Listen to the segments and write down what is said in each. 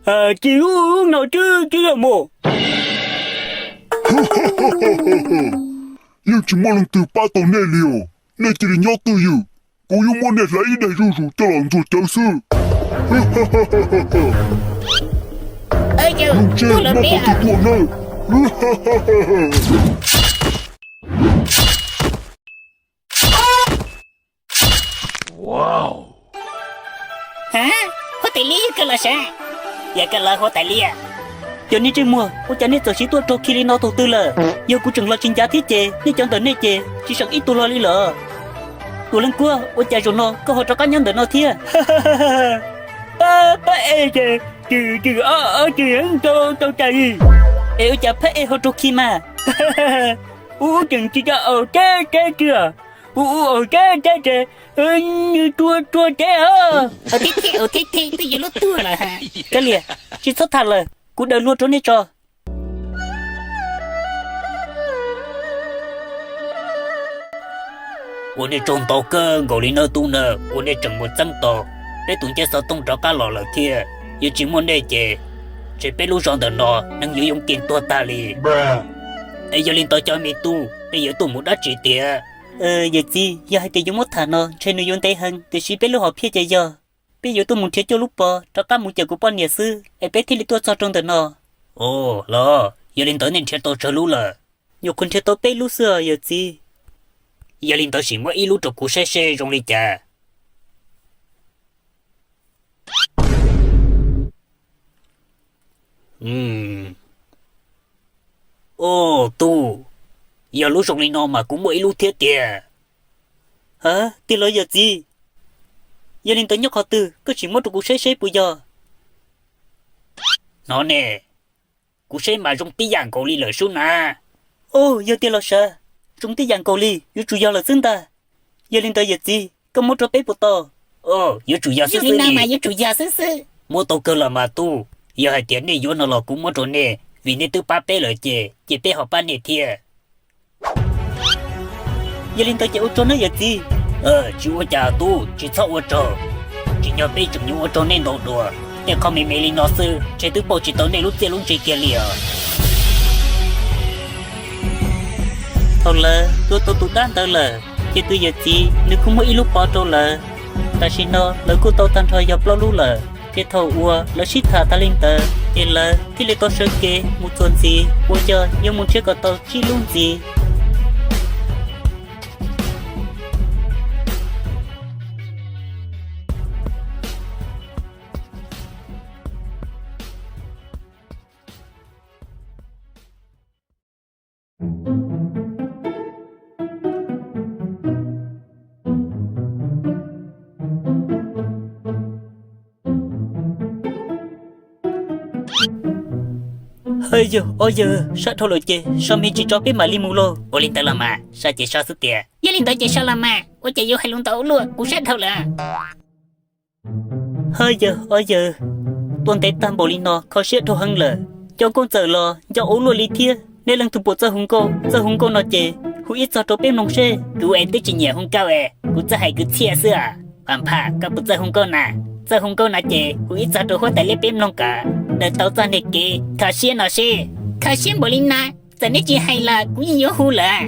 Tsis ub no twb twb yog mus. Yeej tsis muaj leej twg pab tau nej li os. Nej cia li nyob twj ywm, kuv yuav muab nej hlais ib daig zuj zus coj los ntxuag cawv xwb. Zoo siab muaj qhov twg tuaj nawb. Huab tais liab yog kawg los sav? Yog kawg los huab tais liab. Cov niag ntsej muag, ua cas nej txawm siv tuaj raug khi li no thaum twg lawm? Yog kuv tseem los tsis ncav thiab ces nej cov ntawm nej ces tsis seem ib tug los li lawm. Tus leej kuab, ua cas zaum no koj ho rov qab nyob ntawm no thiab? Phab ej ces, ces, ces, ces tau cas li. Es ua cas phab ej ho raug khi mas? Ub, tseem tsis tau aus teb teb tiag. Ub, ub, aus teb teb ces nws tua tua teb os. Aus teb teb, aus teb teb twb yuav luag tuag lawm. Kav liam, tsis txhob tham lawm, kuv daws hlua rau nej tso. Ua nej tsaug ntau kawg nkaus li nawb tub na, ua nej tseem mus txeeb tau peb tus ncej xov tooj rov qab los lawm thiab. Yog tsis muaj nej ces, ces peb lub zos ntawm no neeg yuav yoo kees tuag tag li. Es yog li ntawd cov me tub, nej yuav tuaj mus dab tsi tiag? Yawm txiv, yog hais tias yuav muab tham no ntshe nws yuav ntev heev, tiam sis peb lub hom phiaj ces yog peb yuav tuaj mus nrhiav cuaj lub pov rov qab mus cawm kuv poj niam xwb es peb thiaj li tuaj txog rau ntawm no. Los, yog li ntawd nej nrhiav tau tsawg lub lawm? Nyuam qhuav nrhiav tau peb lub xwb os yawm txiv. Yog li ntawd sim muab ib lub rau kuv saib seb zoo li cas. Oj tub, yog lub zoo li no mas kuv muaj ib lub thiab tiag. Ha, tiag los yawm txiv? Yog li ntawd nyob qhov twg koj sim muab rau kuv saib seb puas yog. Hnov ne, kuv saib mas zoo tib yam nkaus li lawm sub na. Oj, yog tiag los sav? Zoo tib yam nkaus li, yuav tsum yog lawm xwb ntag. Yog li ntawd yawm txiv, koj muab rau peb puas tau? Yuav tsum yog xwb xwb li. Muab tau kawg los mas tub, yog hais tias nej yuav no los kuv muab rau nej, vim nej twb pab peb lawm ces ces peb ho pab nej thiab. Yog li ntawd ces ua tsaug nawb yawm txiv. Tsis ua cas tub, tsis txhob ua tsaug. Tsim nyog peb tseem yuav ua rau nej ntau dua. Tej qho me me li no xwb ntshe twb pauj tsis tau nej lub txiaj lub ntsig kiag li os. Thaum lawv tua tau tus dab ntawd lawm, ces tus yawm txiv nws kuj muab ib lub pov rau lawv. Tam sim no lawv kuj tau tag nrho yog plaub lub lawm. Ces thaum uas lawv sib tham tas li ntawd, ces lawv thiaj li tau sawv kev mus txuas ntxiv uas yog yuav mus nrhiav kom tau tsib lub ntxiv. Hawj yawg, ob yawg, sab dhau lawm ces so me ntsis tso peb mam li mus lauj. Ua li ntawd los mas, sab ces sab xwb tiag. Yog li ntawd ces so los mas, ua cas yuav hais lus ntau ua luaj, kuv sab dhau lawm. Hawj yawg, ob yawg, tuaj ntev tag npaum li no kho siab dhau heev lawm. Nco nkauj txawm los nco ua luaj li thiab. Nej leej twg puas txawj hu nkauj? Txawj hu nkauj no ces hu ib txog rau peb mloog seb. Kuv es twb tsis nyiam hu nkauj es, kuv txawj hais kwv txhiaj xwb os. Vam Phaj, koj puas txawj hu nkauj na? Txawj hu nkauj no ces hu ib txog rau huab tais liab peb mloog kom daws tau txoj niag kev kho siab no seb. Kho siab npaum li no, txawm neb tsis hais los kuv yeej yuav hu lawm.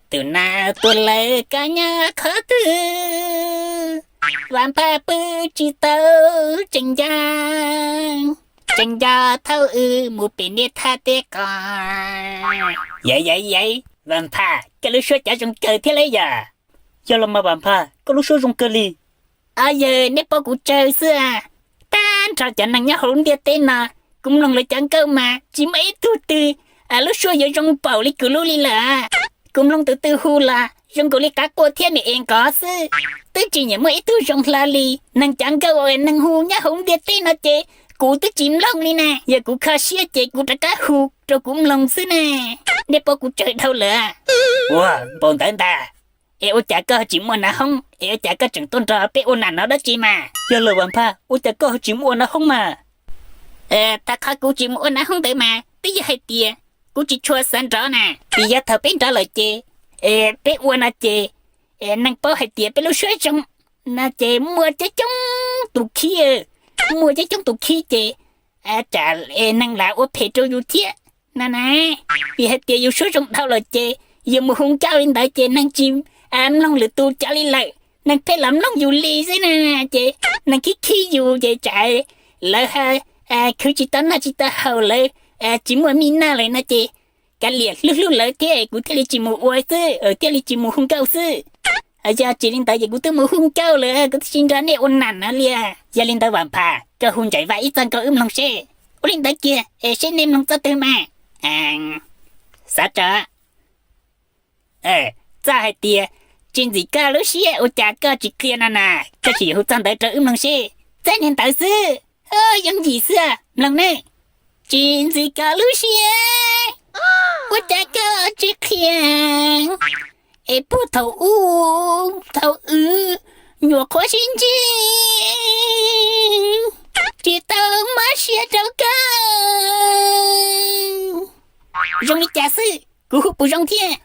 Tus nas tua lawv kab nyob qhov twg, Vam Phaj pw tsis tau, tseem nco, tseem nco thaum wb mus pem niaj thaj teb qos. Yaiv, yaiv, yaiv, Vam Phaj, koj lub suab cav zoo kawg thiab lauj yom. Yog los mas Vam Phaj, koj lub suab zoo kawg li. Ob yawg, neb paub kuv tsawg xwb a? Tag nrho cov neeg nyob hauv lub ntiaj teb no, kuv mloog lawv cov nkauj mas tsis muaj ib tug twg lub suab yuav zoo npaum li kuv lub li lawm. Kuv mloog tus twg hu los zoo nkaus li qav quaj thiab nws ev nqov xwb, twb tsis nyiam muaj ib tug zoo hlo li. Neeg cov nkauj uas neeg hu nyob hauv ntiaj teb no ces kuv twb tsis mloog li na. Yog kuv kho siab ces kuv rov qab hu rau kuv mloog xwb ne. Nej paub kuv tsawg dhau lawm. Ua, npaum ntawd ntag. Es ua cas koj tsis muaj nas hoob, es ua cas koj tseem tuaj nrog peb ua nas no dab tsi mas? Yog lawm Vam Phaj, ua cas koj ho tsis muaj ua nas hoob mas? Tag qhov kuv tsis mus ua nas hoob ntawd mas twb yog hais tias kuv tsis tshua xav nrov na. Vim yav thaum peb nrov lawm ces, es peb ua no ces, neeg paub hais tias peb lub suab zoo no ces muaj coob coob tus khib. muaj coob coob tus khib ces tsam neeg lam ua phem rau yus thiab na na. Vim hais tias yus suab zoo dhau lawm ces yus mus hu nkauj li ntawd ces neeg tsis mloog lwm tus cov li lawm, neeg pheej los mloog yus li xwb na. Ces neeg khib khib yus ces tsam lawv khwv tsis tau noj tsis tau haus, lawv tsis muaj mij noj lawm no ces kav liam hlub hlub lawv thiab kuv thiaj li tsis mus ua xwb, thiaj li tsis mus hu nkauj xwb. Yog tsis li ntawd ces kuv twb mus hu nkauj lawm, kuv twb tsis nrog nej ua nam no li. Yog li ntawd Vam Phas, koj hu Ntsais Vaj ib txoj nkauj wb mloog seb. Ua li ntawd kiag es seb nej mloog txoj twg mas. Xav rau txoj hais tias tsis ntxim koj lub siab ua cas koj tsis qhia no na, koj sim hu txoj ntawd rau wb mloog seb. Txoj niag ntawd xwb, yooj yim xwb, mloog ne. Tsis ntxim koj lub siab ua cas koj tsis qhia, es puag thaum ub thaum wb nyuam qhuav sib ntsib, tsis tau mob siab rau koj. Zoo li cas xwb, kuv hu puas zoo thiab?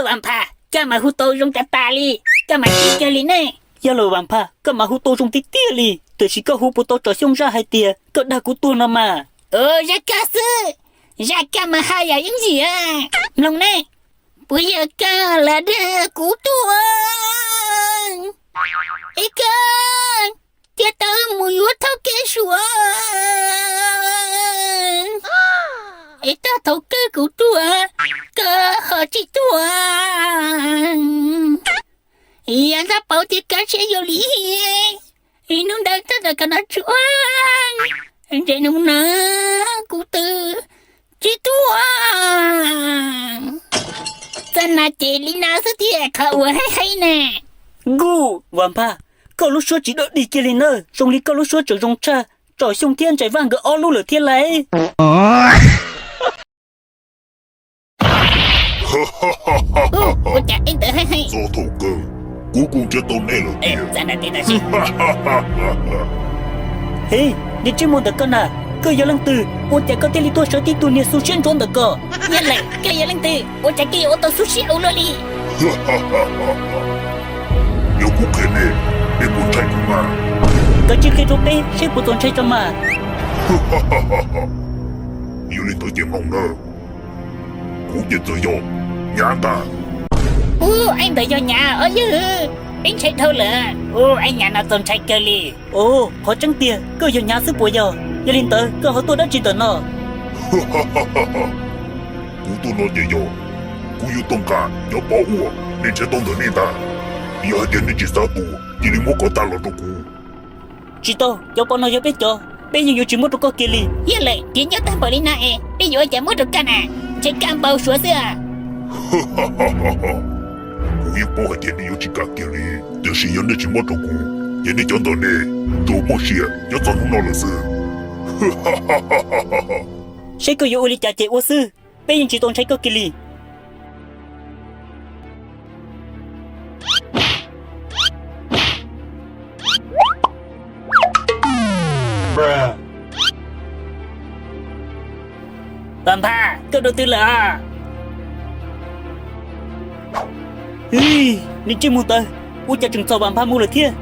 Vam Phas, koj mas hu tau zoo tas tas li, koj mas tib kawg li ne. Yog lawm Vam Phas, koj mas hu tau zoo tiag tiag li, tiam sis koj hu puas tau tsom xyoo zaj hais tias koj dag kuv tuag no mas? Zaj koj xwb, zaj koj mas haj yam yooj yim, mloog ne. Puas yog koj los dag kuv tuag, es koj thiaj tau mus yuav thauj kev suav, es txog thaum kawg kuv tuag koj ho tsis tuag. Yog ntxhab pauv tias koj siab yuav lim hiam, hnub ntawd txog ntawm koj no tsuag, ntshe hnub no kuv twb tsis tuag. Txoj no ces li no xwb tiag, qhov uas heev heev na. Nkuj, Vam Phas, koj lub suab tsis dog dig kiag li nawb, zoo li koj lub suab tseem zoo tshaj Tsom Xyooj thiab Ntsais Vaj nkawd ob lub lawm thiab lauj. Ua cas ib ntawd heev heev. Txog thaum kawg kuv kuj nrhiav tau nej lawm tiag. Hev, niag ntsej muag ntawm koj na, koj yog leej twg ua cas koj thiaj li tuaj sawv tib tug niag xu siab ntsuav ntawm ko? Yog lawm, koj yog leej twg ua cas koj yuav ua tau xu siab ua luaj li? Yog kuv qhia nej, nej puas ntshai kuv mas? Koj cia li qhia rau peb seb puas txaus ntshai tso mas. Yog li ntawd ces mloog nawb, kuv ces txawm yog Nyav ntag. Ub, ib ntawd yog Nyav os yawg, peb ntshai dhau lawm. Ub, ib Nyav no txaus ntshai kawg li. Ub, qhov tseeb tiag koj yog Nyav xwb puas yog? Yog li ntawd koj ho tuaj dab tsi ntawm no? Kuv tuaj no ces yog kuv yuav tuaj nqa cov pov uas nej nrhiav tau ntawm nej ntag. Yog hais tias nej tsis xav tuag cia li muab kom tag los rau kuv. Tsis tau, cov pov no yog peb cov, peb yeej yuav tsis muab rau koj kiag li. Yog lawm, kev nyob tag npaum li no es peb yuav ua cas muab rau koj na? Ntshe koj npau suav xwb. Kuv yeej paub hais tias nej yuav tsis kam kiag li, tiam sis yog nej tsis muab rau kuv, ces nej cov ntawm nej tsuas muaj sia nyob txog hnub no lawm xwb. Saib koj yuav ua li cas ces ua xwb, peb yeej tsis tau ntshai koj kiag li. Vam Phaj, koj dua twg lawm? Ib, niag ntsej muag ntawd, ua cas tseem txom Vam Phaj mus lawm thiab?